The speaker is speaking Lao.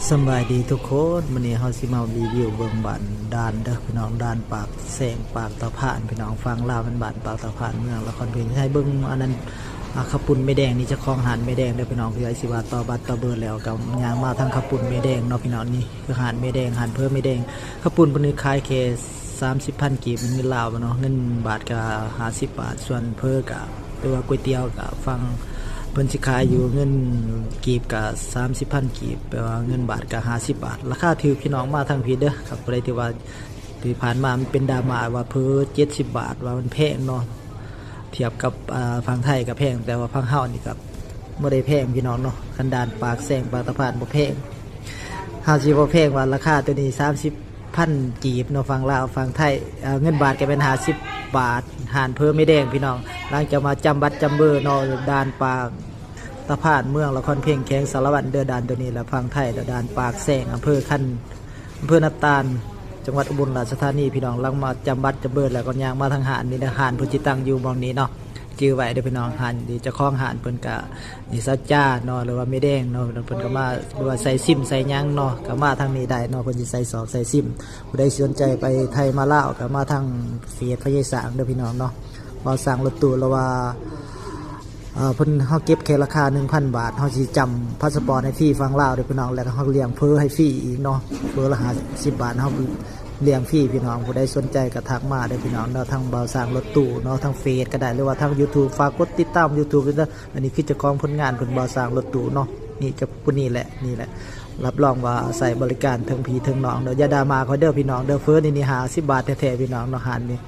ສະບາຍດີທຸກຄົນ, ມື້ນີ້ເຮົາຊິມາຣີວິວເບິ່ງບ້ານດ່ານເດີພີ່ນ້ອງ, ດ່ານປາກແຊງ ປາກຕາພານພີ່ນ້ອງ. ຝັ່ງລາວແມ່ນບ້ານປາກຕາພານ ເມືອງລະຄອນເພັງ. ໃຫ້ເບິ່ງອັນນັ້ນ ອາ ເຂົ້າປຸ້ນແມ່ແດງນີ້, ເຈົ້າຂອງຮ້ານແມ່ແດງເດີພີ່ນ້ອງ. ຄືຊິວ່າຕໍ່ບັດຕໍ່ເບີແລ້ວກໍຍ່າງມາທາງເຂົ້າປຸ້ນແມ່ແດງເນາະພີ່ນ້ອງ. ນີ້ຄືຮ້ານແມ່ແດງ, ຮ້ານເຝີແມ່ແດງ. ເຂົ້າປຸ້ນເພິ່ນນີ້ຂາຍແຄ່ ສາມສິບພັນກີບ ເງິນລາວເນາະ, ເງິນບາດກະຫ້າສິບບາດ, ສ່ວນເຝີກະ ຫຼືວ່າກ໋ວຍຕຽວກະຝັ່ງເພິ່ນຊິຂາຍຢູ່ເງິນກີບກະສາມສິບພັນກີບ, ແປວ່າເງິນບາດກະຫ້າສິບບາດ. ລາຄາຖືກພີ່ນ້ອງ, ມາທາງພີ້ເດີ. ຄັບ ຜູ້ໃດທີ່ວ່າທີ່ຜ່ານມາມັນເປັນດຣາມາວ່າເຝີເຈັດສິບບາດ ວ່າມັນແພງເນາະ, ທຽບກັບ ອາ ຝັ່ງໄທກະແພງ, ແຕ່ວ່າຝັ່ງເຮົານີ້ກະບໍ່ໄດ້ແພງພີ່ນ້ອງເນາະ. ຄັນດ່ານປາກແຊງ ປາກຕາພານບໍ່ແພງ, ເຮົາຊິບໍ່ແພງວ່າລາຄາໂຕນີ້ສາມສິບ ພັນກີບເນາະ, ຝັ່ງລາວ ຝັ່ງໄທ ເອີ ເງິນບາດກໍແມ່ນຫ້າສິບບາດ. ຮ້ານເຝີແມ່ແດງພີ່ນ້ອງ, ຫຼັງຈາກມາຈຳບັດຈຳເບີເນາະ, ດ່ານປາກຕາພານ ເມືອງລະຄອນເພັງ ແຂວງສາລະວັນເດີ. ດ່ານໂຕນີ້ລະຝັ່ງໄທ, ລະດ່ານປາກແຊງ ອຳເພີຄັນ ອຳເພີນາຕານ ຈັງຫວັດອຸບົນລາຊະທານີພີ່ນ້ອງ. ຫຼັງມາຈຳບັດຈຳເບີແລ້ວກໍຍ່າງມາທາງຮ້ານນີ້ເດີ, ຮ້ານເພິ່ນຊິຕັ້ງຢູ່ໝ່ອງນີ້ເນາະ. ຈື່ໄວ້ເດີພີ່ນ້ອງ, ຮ້ານນີ້ເຈົ້າຂອງຮ້ານເພິ່ນກະ ນີ້ ສາວຈ້າເນາະ ຫຼືວ່າແມ່ແດງເນາະ, ເພິ່ນກໍມາ ຫຼືວ່າໃສ່ຊິມໃສ່ຫຍັງເນາະ ກໍມາທາງນີ້ໄດ້ເນາະ, ເພິ່ນຊິໃສ່ຊອກໃສ່ຊິມ. ຜູ້ໃດສົນໃຈໄປໄທມາລາວກໍມາທາງເຟສພະຍາສາງເດີພີ່ນ້ອງເນາະ, ບ່າວສາງລົດຕູ້. ຫຼືວ່າ ເອີ ເພິ່ນ ເຮົາເກັບແຄ່ລາຄາໜຶ່ງພັນບາດ, ເຮົາຊິຈຳພາສປອດໃຫ້ຟຣີຝັ່ງລາວເດີພີ່ນ້ອງ, ແລ້ວກໍເຮົາລ້ຽງເຝີໃຫ້ຟຣີອີກເນາະ, ເຝີລະຫ້າສິບບາດ ເຮົາລ້ຽງຟຣີພີ່ນ້ອງ. ຜູ້ໃດສົນໃຈກໍທັກມາເດີພີ່ນ້ອງເນາະ, ທາງບ່າວສາງລົດຕູ້ເນາະ, ທາງເຟສກໍໄດ້ ຫຼືວ່າທາງຢູທູບ. ຝາກກົດຕິດຕາມຢູທູບເດີ. ອັນນີ້ຄືເຈົ້າຂອງຜົນງານເພິ່ນ ບ່າວສາງລົດຕູ້ເນາະ. ນີ້ເຈົ້າຜູ້ນີ້ແຫຼະ, ນີ້ແຫຼະ ຮັບຮອງວ່າໃຊ້ບໍລິການເຖິງພີ່ເຖິງນ້ອງເດີ. ຢ່າດ່າມາຂ້ອຍເດີພີ່ນ້ອງເດີ, ເຝີນີ້ນີ້ຫ້າສິບບາດແທ້ໆພີ່ນ້ອງເນາະ, ຮ້ານນີ້